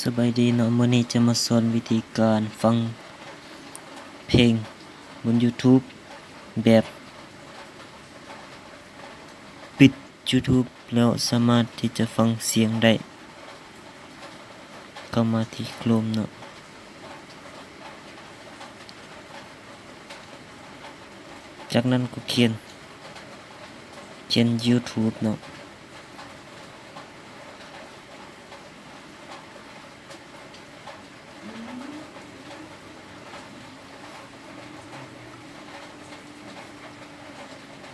ສະບາຍດີເນາະ, ມື້ນີ້ຈະມາສອນວິທີການຟັງເພງບົນ YouTube ແບບປິດ YouTube ແລ້ວສາມາດທີ່ຈະຟັງສຽງໄດ້. ເຂົ້າມາທີ່ Chrome ເນາະ, ຈາກນັ້ນກໍຂຽນ ຂຽນ YouTube ເນາະ.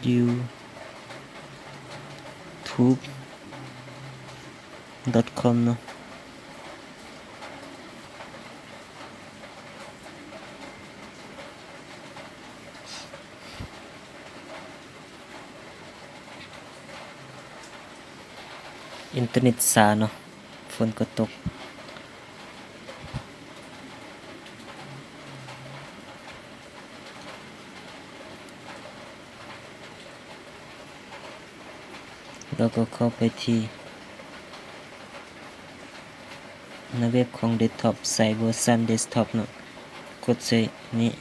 YouTube.com ເນາະ, ອິນເຕີເນັດຊ້າເນາະ, ຝົນກໍຕົກ. ແລ້ວກໍເຂົ້າໄປທີ່ໜ້າເວັບຂອງ Desktop ໃສ່ເວີຊັນ Desktop ເນາະ, ກົດໃສ່ນີ້.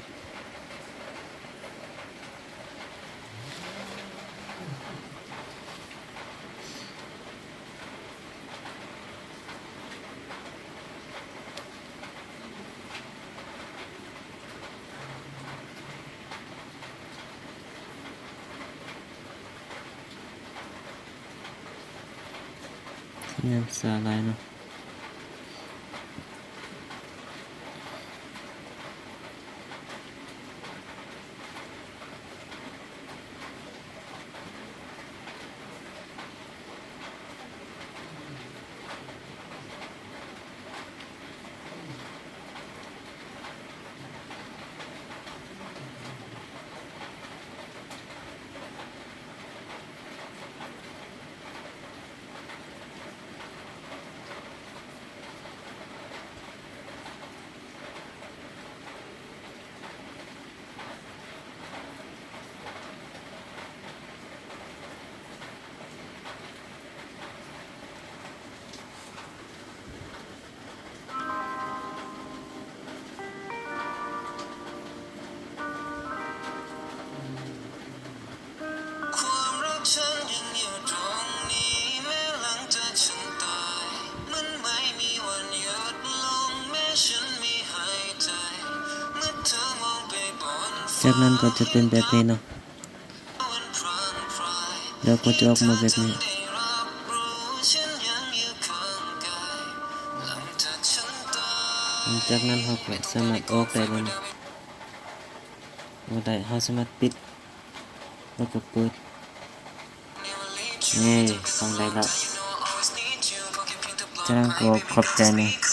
ສັນຍານຊ້າຫຼາຍເນາະ. ຈາກນັ້ນກໍຈະເປັນແບບນີ້ເນາະ, ແລ້ວກໍຈະອອກມາແບບນີ້. ຫຼັງຈາກນັ້ນເຮົາກໍສາມາດອອກໄດ້ແລ້ວເນາະ, ອອກໄດ້, ເຮົາສາມາດປິດ ແລ້ວກໍເປີດ. ເຢ້ ຟັງໄດ້ແລ້ວ. ຈາກນັ້ນກໍຂອບໃຈເນາະ.